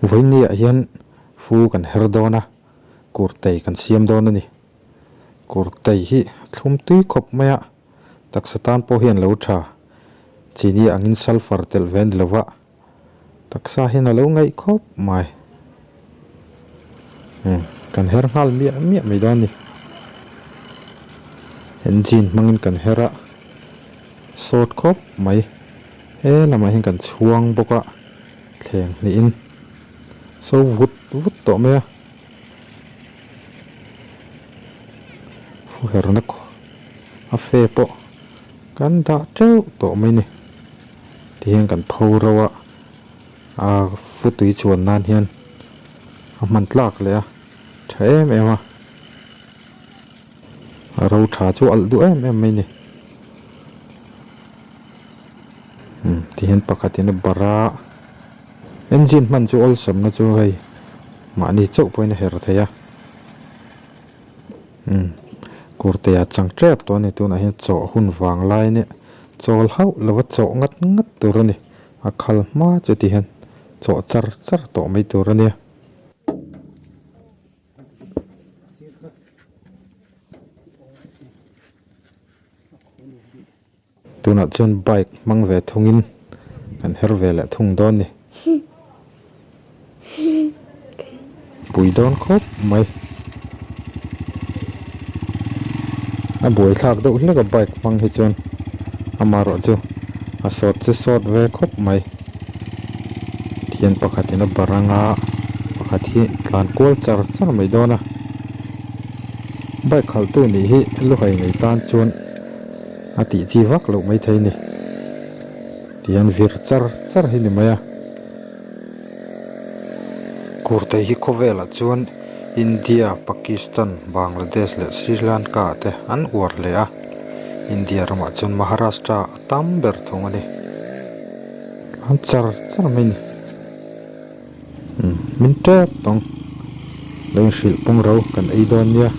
Vawinia hian fu kan her dawn a, kurtei kan siam dawn a ni. Kurtei hi thlum tui khawp mai a, taksa tan pawh hian lo tha. Chini angin sulphur telh ve a ni lova, taksa hian a lo ngaih khawp mai. Umm kan her nghal miah miah mai dawn a ni. Engine hmangin kan her a, sawt khawp mai. He lamah hian kan chhuang bawk a, thleng hnihin so vut vut tawh mai a. Fuherna a fe pawh kan dah teuh tawh mai a ni. Tihian kan pho ro a, a futui chuan nan hian a hman tlak leh a tha em em a. A ro tha chu alh duh em em mai a ni. Umm tihian pakhatin a barh a, engine hman chu awlsamna chu hei mahni chauh pawhin a her thei a, umm kurtea chang tep tawh a ni tunah hian chawh hun vang lai ania chawl hauh lova chawh ngat ngat tur a ni a khal hma chu tihian chawh char char tawh mai tur a nia. Tunah chuan bike hmang ve thungin kan her ve leh thung dawn ni. Pui dawn khawp mai. A buaithlak deuh hlek a bike hmang hi chuan amaherawh chu a sawt chu sawt ve khawp mai. Thian pakhatin a barh anga pakhat hi tlan kual char char mai dawn a. Bike khalhtu nih hi luhai nei tan chuan. A tih chi vak loh maithei ni. Tihian vir char char hi ni mai a. Kurtei hi khawvelah chuan India, Pakistan, Bangladesh leh Sri Lanka ah te an uar hle a. India ramah chuan Maharashtra a tam ber thung a ni. An char char mai ni. Umm min tep tawng. Lo inhrilh pawng ro kan ei dawn nia.